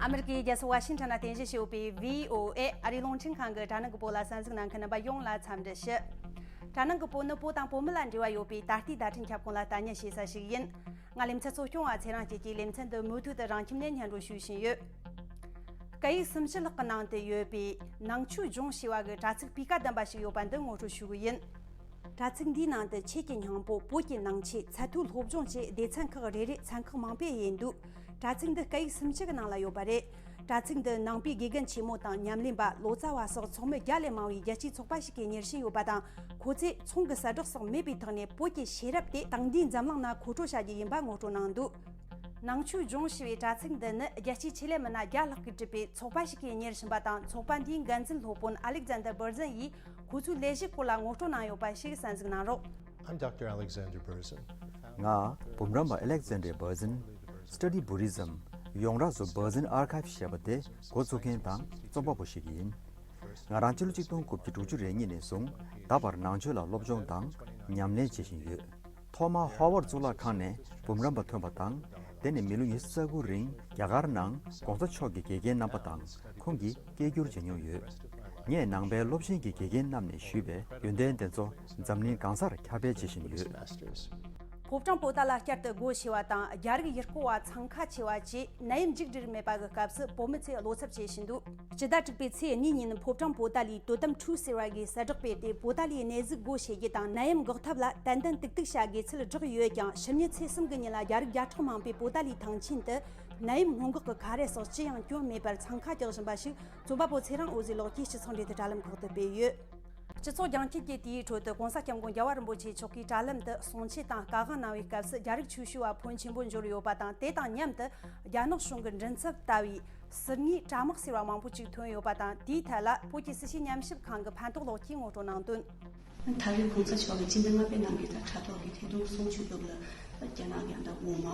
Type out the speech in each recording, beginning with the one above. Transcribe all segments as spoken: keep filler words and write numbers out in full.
ཨ་མི་རི་ཀའི་རྒྱལ་ས་ཝ་ཤིང་ཊོན་ལ་རྟེན་གཞི་བྱས་ཡོད་པའི་བྷི་ཨོ་ཨེ་ཨ་རིའི་རླུང་འཕྲིན་ཁང་གི་དྲ་སྣང་གི་པོ་ལ་གསན་གཟིགས་གནང་མཁན་རྣམ་པ་ཡོངས་ལ་འཚམས་འདྲི་ཞུ། དྲ་སྣང་གི་པོ་ནི་བོད་དང་བོད་མི་ལ་འབྲེལ་བ་ཡོད་པའི་ད་ལྟའི་བརྡ་འཕྲིན་ཁྱབ་ཁོངས་ལ་ལྟ་ཉན་བྱེད་ས་ཞིག་ཡིན། ང་ལེ་ཚན་གཙོ་སྐྱོང་བ་ཚེ་རིང་སྐྱིད་ཀྱིས་ལེ་ཚན་འདི་མུ་མཐུད་དུ་རང་ཁྱིམ་ནས་སྙན་སྒྲོན་ཞུ་བཞིན་ཡོད། སྐད་ཡིག་སུམ་ཅུ་ལྷག་གི་ནང་དུ་ཡོད་པའི་ནང་ཆོས་ལྗོངས་ཞེས་པ་གི་དྲ་ཚིགས་སྤུས་ཀ་ལྡན་པ་ཞིག་ཡོད་པ་འདི་ངོ་སྤྲོད་ཞུ་གི་ཡིན། དྲ་ཚིགས་འདིའི་ནང་དུ་ཆོས་ཀྱི་སྙིང་པོ་བོད་ཀྱི་ནང་ཆོས་ཚད་མཐོའི་སློབ་སྦྱོང་བཅས་སྡེ་ཚན་ཁག་རེ་རེ་ཚན་ཁག་མང་པོ་ཡིན་འདུག་དྲ་ཚིགས་འདི་སྐད་ཡིག་སུམ་ཅུ་གི་ནང་ལ་ཡོད་པ་རེད། དྲ་ཚིགས་འདི་ནང་པའི་དགེ་རྒན་ཆེན་མོ་དང་ཉམས་ལེན་པ་ལོ་ཙཱ་བ་སོགས་ཚོགས་མི་བརྒྱ་ལས་མང་བའི་རྒྱལ་སྤྱིའི་ཚོགས་པ་ཞིག་གིས་གཉེར་བཞིན་ཡོད་པ་དང་། ཁོ་ཚོས་ཚོང་གི་གསལ་བསྒྲགས་སོགས་མེད་པའི་ཐོག་ནས་བོད་ཀྱི་ཤེས་རབ་དེ་དེང་དུས་འཛམ་གླིང་ན་མཁོ་སྤྲོད་བྱ་རྒྱུ་ཡིན་པ་ངོ་སྤྲོད་གནང་འདུག་ནང་ཆོས་ལྗོངས་ཞེས་པའི་དྲ་ཚིགས་འདི་ནི་རྒྱལ་སྤྱིའི་ཆེད་ལས་མི་སྣ་བརྒྱ་ལྷག་གིས་གྲུབ་པའི་ཚོགས་པ་ཞིག་གིས་གཉེར་བཞིན་པ་དང་། ཚོགས་པ་འདིའི་འགན་འཛིན་སློབ་དཔོན་ཨ་ལེག་ཛན་དར་བྷར་ཛིན་ཡིས་ཁོ་ཚོའི་ལས་གཞིའི་སྐོར་ལ་ངོ་སྤྲོད་གནང་ཡོད་པ་ཞིག་གསན་གཟིགས་གནང་རོགས། I'm Doctor Alexander Berzin. ང་འབུམ་རམས་པ་ཨ་ལེག་ཛན་དར་བྷར་ཛིན། Study Buddhism. ཡོངས་གྲགས་སུ་Berzin Archive ཞེས་པ་དེ་འགོ་བཙུགས་མཁན་དང་རྩོམ་པ་པོ་ཞིག་ཡིན། ང་རང་ཕྱི་ལོ་ཆིག་སྟོང་དགུ་བརྒྱ་དྲུག་ཅུ་རེ་གཉིས་ནས་བཟུང་ད་བར་ནང་ཆོས་ལ་སློབ་སྦྱོང་དང་ཉམས་ལེན་བྱེད་བཞིན་ཡོད། ཐོག་མར་ཧོ་ཝར་གཙུག་ལག་ཁང་ནས་འབུམ་རམས་པ་ཐོན་པ་དང་། དེ་ནས་མི་ལོ་ཉི་ཤུ་རྩ་དགུ་རིང་རྒྱ་གར་ནང་གོང་ས་མཆོག་གི་དགེ་རྒན་རྣམ་པ་དང་ཁོང་གི་སྐད་སྒྱུར་བྱེད་མྱོང་ཡོད། ངས་ནང་པའི་སློབ་ཆེན་གྱི་དགེ་རྒན་རྣམས་ནས་ཞུས་པའི་ཡོན་ཏན་དེ་ཚོ་འཛམ་གླིང་གང་སར་ཁྱབ་སྤེལ་བྱེད་བཞིན་ཡོད། ཕོ་བྲང་པོ་ཏཱ་ལ་བསྐྱར་དུ་སྒོ་ཕྱེ་བ་དང་རྒྱ་རིགས་ཡུལ་སྐོར་བ་འཚང་ཁ་ཆེ་བ་བཅས་ནད་ཡམས་མཇུག་སྒྲིལ་མེད་པ་གི་སྐབས་སུ་བོད་མི་ཚོས་བློ་འཚབ་བྱེད་བཞིན་འདུག་སྤྱི་ཟླ་དྲུག་པའི་ཚེས་གཉིས་ཉིན་ཕོ་བྲང་པོ་ཏཱ་ལའི་དོ་དམ་ཁྲུའུ་ཟེར་བ་གིས་གསལ་བསྒྲགས་སྤེལ་ཏེ། པོ་ཏཱ་ལའི་གནས་གཟིགས་སྒོ་ཕྱེ་རྒྱུ་དང་ནད་ཡམས་འགོག་ཐབས་ལ་ཏན་ཏན་ཏིག་ཏིག་བྱ་དགོས་ཚུལ་བསྒྲགས་ཡོད་ཀྱང་། ཕྱི་ཉིན་ཚེས་གསུམ་གྱི་ཉིན་ལ་རྒྱ་རིགས་བརྒྱ་ཕྲག་མང་པོས་པོ་ཏཱ་ལའི་ཐང་ཆེན་དུ་ནད་ཡམས་སྔོན་འགོག་གི་ཁ་རས་སོགས་ཅི་ཡང་གྱོན་མེད་པར་འཚང་ཁ་རྒྱག་བཞིན་པ་ཞིག་རྩོམ་པ་པོ་ཚེ་རིང་འོད་ཟེར་ལགས་ཀྱིས་སྤྱི་ཚོགས་འབྲེལ་མཐུད་དྲ་ལམ་ཁག་ཏུ་སྤེལ་ཡོད། སྤྱི་ཚོགས་རྒྱང་མཐུད་ཀྱི་དེའི་ཁྲོད་དུ་༸གོང་ས་༸སྐྱབས་མགོན་རྒྱལ་བ་རིན་པོ་ཆེ་མཆོག་གིས་དྲ་ལམ་དུ་གསུང་ཆོས་དང་བཀའ་དབང་གནང་བའི་སྐབས་སུ་རྒྱ་རིགས་ཆོས་ཞུ་བ་ཕོན་ཆེན་པོ་འབྱོར་ཡོད་པ་དང་། དེ་དང་མཉམ་དུ་རྒྱ་ནག་གཞུང་གི་མགྲིན་ཚབ་ལྟ་བུའི་ཟུར་ཉན་དྲ་དམག་ཟེར་བ་མང་པོ་ཅིག་ཐོན་ཡོད་པ་དང་། དེའི་ཐད་ལ་བོད་ཀྱི་སྲིད་བྱུས་ཉམས་ཞིབ་ཁང་གི་ཕན་ཐོགས་ལགས་ཀྱིས་ངོ་སྤྲོད་གནང་དོན། ད་རེས་༸གོང་ས་མཆོག་གིས་སྤྱི་ཟླ་ལྔ་པའི་ནང་གི་ད་དྲ་ཐོག་གི་ཐད་གཏོང་གསུང་ཆོས་སྐབས་ལ་རྒྱ་ནག་གི་ད་ངོ་མ་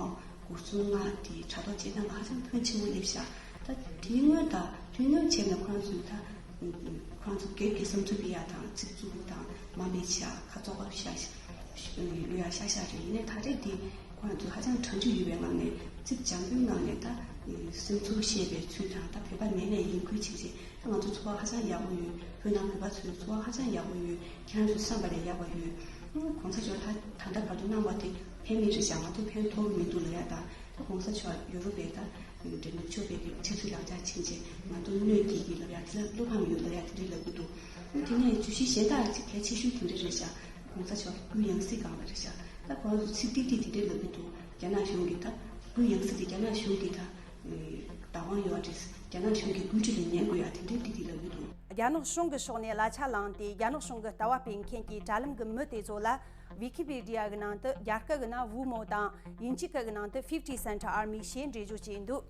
གོ་སོང་ང་དེ་དྲ་ཐོག་བྱེད་སྟངས་ལ་ཧ་ཅང་ཕོན་ཆེན་པོ་སླེབས་ཤག་ད་དེའི་སྔོན་ད་དོན་སྙིང་བྱས་ནས་ཁོ་རང་ཚོས་ད་ཁོ་རང་ཚོ་སྒེར་གྱི་བསམ་ཚུལ་སྤེལ་ཡག་དང་ཚིག་རྩུབ་པོ་དང་མ་སྨད་ཡག་ཁ་བཙོག་པ་བཤད་ལོས་ཡག་ཤ་ཤ་རེད། ཡིན་ནའི་ད་རེས་དེ་ཁོ་རང་ཚོ་ཧ་ཅང་གྲ་འགྲིག་ཡོད་པའི་ངང་ནས་ཚིག་འཇམ་པོའི་ངང་ནས་ད་སེམས་ཚོར་བཤད་པའི་ཚུལ་དང་། ད་བོད་པ་མིན་ནས་ཡིན་ཁུལ་བྱས་བྱས། ང་ཚོ་འཚོ་བ་ཧ་ཅང་ཡག་པོ་ཡོད། བོད་ནང་བོད་པ་ཚོའི་འཚོ་བ་ཧ་ཅང་ཡག་པོ་ཡོད། ཁྱེད་རང་ཚོ་བསམ་པ་ལས་ཡག་པ་ཡོད། ཨ་༸གོང་ས་མཆོག་ད་ད་ལྟ་བར་དུ་གནང་བ་དེ་ཕན་མེད་རེད་ཤག་ང་ཚོ་ཕན་ཐོགས་མི་འདུག་ལབ་ཡག་དང་། ད་༸གོང་ས་མཆོག་ཡོ་རོབ་པའི་ད་འབྲེལ་མོལ་ཆོག་པའི་གི་ཆབ་སྲིད་ལག་ཆ་ཕྱིན་རྗེས་ང་ཚོ་གནོད་སྐྱེལ་གི་ལབ་ཡག་དེ་ལ་བློ་ཕམ་ཡོད་ལབ་ཡག་དེ་འདྲ་ལབ་གི་འདུག་ཨ་དེ་ནས་བརྗོད་གཞི་གཞན་དག་ཅིག་གལ་ཆེ་ཤོས་དེ་འདྲ་རེད་ཤག ༸གོང་ས་མཆོག་གི་སྐུའི་ཡང་སྲིད་སྒང་ལ་རེད་ཤག་ད་ཁོ་རང་ཚོ་ཚིག་ཏིག་ཏིག་དེ་འདྲ་ལབ་གི་འདུག་རྒྱ་ནག་གཞུང་གིས་ད་སྐུའི་ཡང་སྲིད་དེ་རྒྱ་ནག་གཞུང་གིས་ད་བདག་དབང་ཡོད་རེད། རྒྱ་ནག་གཞུང་གི་བཀོད་སྒྲིག་ལ་ཉན་དགོས་ཡ་དེ་འདྲའི་ཏིག་ཏིག་ལབ་ཀྱི་འདུག་རྒྱ་ནག་གཞུང་གི་ཕྱོགས་ནས་གླ་ཆ་བླངས་ཏེ་རྒྱ་ནག་གཞུང་གི་ལྟ་བ་སྤེལ་མཁན་གྱི་དྲ་ལམ་གྱི་མི་དེ་ཚོ་ལ་ཝི་ཀི་པི་ཌི་ཡ་གི་ནང་དུ་རྒྱ་སྐད་ཀྱི་ནང་ཝུ་མོ་དང་དབྱིན་ཇིའི་སྐད་ཀྱི་ནང་དུ་ཕིབ་ཊི་སེན་ཊི་ཨར་མི་ཞེས་འགྲེལ་བརྗོད་བྱས་འདུག་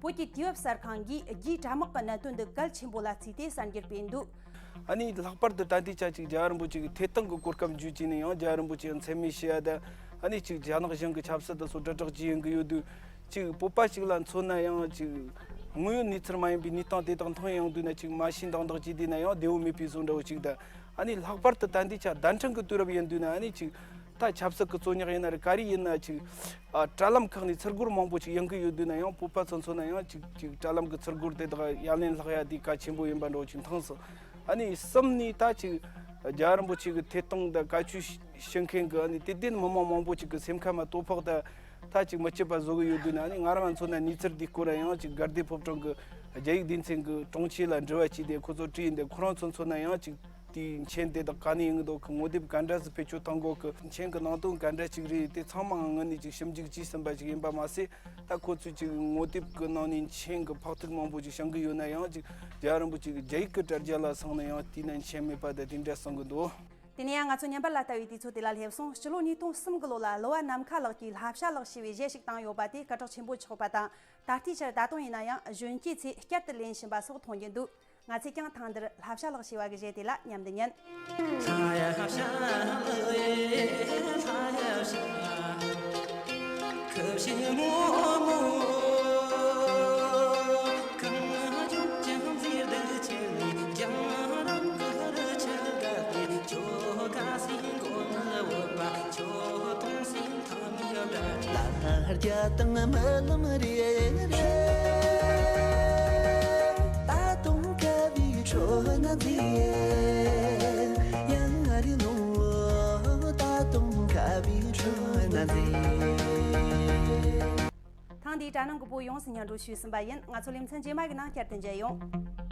བོད་ཀྱི་དུས་བབ་གསར་ཁང་གིས་རྒྱའི་དྲ་དམག་གི་གནད་དོན་འདི་གལ་ཆེན་པོ་ལ་བརྩིས་ཏེ་གསར་འགྱུར་སྤེལ་འདུག་ཨ་ནི་ལྷག་པར་དུ་ད་ལྟའི་ཆ་ཅིག་རྒྱལ་བ་རིན་པོ་ཆེ་གི་ཐད་གཏོང་གི་གོ་སྐབས་འཇུས་བྱས་ནས་ཡང་རྒྱལ་བ་རིན་པོ་ཆེ་མཚན་སྨད་བྱེད་ཡ་ད། ཨ་ནི་ཅིག་རྒྱ་ནག་གཞུང་གི་ཆབ་སྲིད་དང་སོགས་དྲིལ་བསྒྲགས་བྱེད་ཡོང་གི་ཡོད་དུས། ཅིག་བོད་པ་ཞིག་ལ་མཚོན་ན་ཡང་ཅིག་དངོས་ཡོད་གནས་ཚུལ་མ་ཡིན་པའི་གནས་སྟངས་དེ་དག་མཐོང་ཡོང་དུས་ན། ཅིག་མ་ཤེས་མདང་མདང་བྱས་བསྡད་ན་ཡང་བདེ་བོ་མེད་པའི་བཟོ་འདྲ་བོ་ཅིག་དང་། ཨ་ནི་ལྷག་པར་དུ་ད་ལྟའི་ཆ་བརྡ་འཕྲིན་གྱི་དུས་རབས་ཡིན་དུས་ན། ཨ་ནི་ཅིག་ད་ཆབ་སྲིད་ཀྱི་རྩོད་རྙོག་ཡིན་ན་རེད། ག་རེ་ཡིན་ན་ཅིག་ཨ་དྲ་ལམ་ཁག་ནས་ཚུར་རྒོལ་མང་པོ་ཅིག་ཡོང་གི་ཡོད་དུས་ན་ཡང་། བོད་པ་ཚོ་མཚོན་ན་ཡང་ཅིག་ཅིག་དྲ་ལམ་གྱི་ཚུར་རྒོལ་དེ་དག་ཡ་ལན་ལྷག་ཡ་དེ་གལ་ཆེན་པོ་ཡིན་པ་འདྲ་བོ་ཅིག་མཐོང་སོང་། ཨ་ནི་གསུམ་ནས་ད་ཅིག་རྒྱལ་བ་རིན་པོ་ཆེ་གི་ཐད་གཏོང་དང་བཀའ་ཆོས་ཞུ་མཁན་གྱི། ཨ་ནི་དད་ལྡན་མི་མང་མང་པོ་ཅིག་གི་སེམས་ཁ་མ་དོ་ཕོག་ད་ད་ཅིག་མི་སྐྱིད་པ་བཟོ་གི་ཡོད་དུས་ན། ཨ་ནི་ང་རང་མཚོན་ན་གནས་ཚུལ་འདིའི་སྐོར་ཡང་ཅིག་དགའ་བདེ་ཕོ་བྲང་གི་རྒྱ་ཡིག་སྡེ་ཚན་གྱི་དྲུང་ཆེ་ལ་འབྲེལ་བ་བྱས་ཏེ་ཁོ་ཚོ་དྲིས་ཡིན་ཏེ། ཁོ་རང་ཚོ་མཚོན་ན་ཡང་ཅིག་དེའི་མཆན་དེ་དག་ག་ནས་ཡིན་འདུག་གི། ངོ་དེབ་ག་འདྲ་ཞིག་བེད་སྤྱོད་གཏོང་དགོས་གི། མཆན་གྱི་ནང་དོན་ག་འདྲ་ཞིག་རེད། དེ་ཚང་མ་ངོས་ནས་ཅིག་ཞིབ་འཇུག་བྱས་ཟིན་པ་ཞིག་ཡིན་པ་མ་ཟད། ད་ཁོ་ཚོས་ཅིག་ངོ་དེབ་ཀྱི་ནང་ནས་མཆན་གྱི་ཕོག་ཐུག་མང་པོ་ཅིག་བྱུང་གི་ཡོད་ན་ཡང་། ཅིག་རྒྱལ་བ་རིན་པོ་ཆེ་གི་རྒྱ་ཡིག་གི་དྲ་རྒྱ་ལ་སོང་ན་ཡང་དེའི་ནང་མཆན་མེད་པ་དང་དེ་འདྲ་གསུང་གི་འདུག་དེ་ནས་ཡང་ང་ཚོ་ཉམས་པ་ལ་ལྟ་བའི་དུས་ཚོད་དེ་ལ་སླེབས་སོང་། སྤྱི་ལོ་ཉིས་སྟོང་གསུམ་གི་ལོ་ལ་གླུ་བ་ནམ་མཁའ་ལགས་ཀྱིས་བསླབ་བྱ་ལགས་ཞེས་པའི་གཞས་ཤིག་བཏང་ཡོད་པ་དེ་སྐད་གྲགས་ཆེན་པོ་ཆགས་པ་དང་། ད་ལྟའི་ཆར་ད་དུང་ཡིན་ན་ཡང་གཞོན་སྐྱེས་ཚོས་བསྐྱར་དུ་ལེན་བཞིན་པ་སོགས་མཐོང་རྒྱུ་འདུག་ང་ཚོས་ཀྱང་ཐེངས་འདིར་བསླབ་བྱ་ལགས་ཞེས་པ་གི་གཞས་དེ་ལ་མཉམ་དུ་ཉན། ཐེངས་འདིའི་དྲ་སྣང་གི་བོད་ཡོངས་སུ་སྙན་སྒྲོན་ཞུས་ཟིན་པ་ཡིན། ང་ཚོ་ལེ་ཚན་རྗེས་མ་གི་ནང་བསྐྱར་དུ་མཇལ་ཡོང་།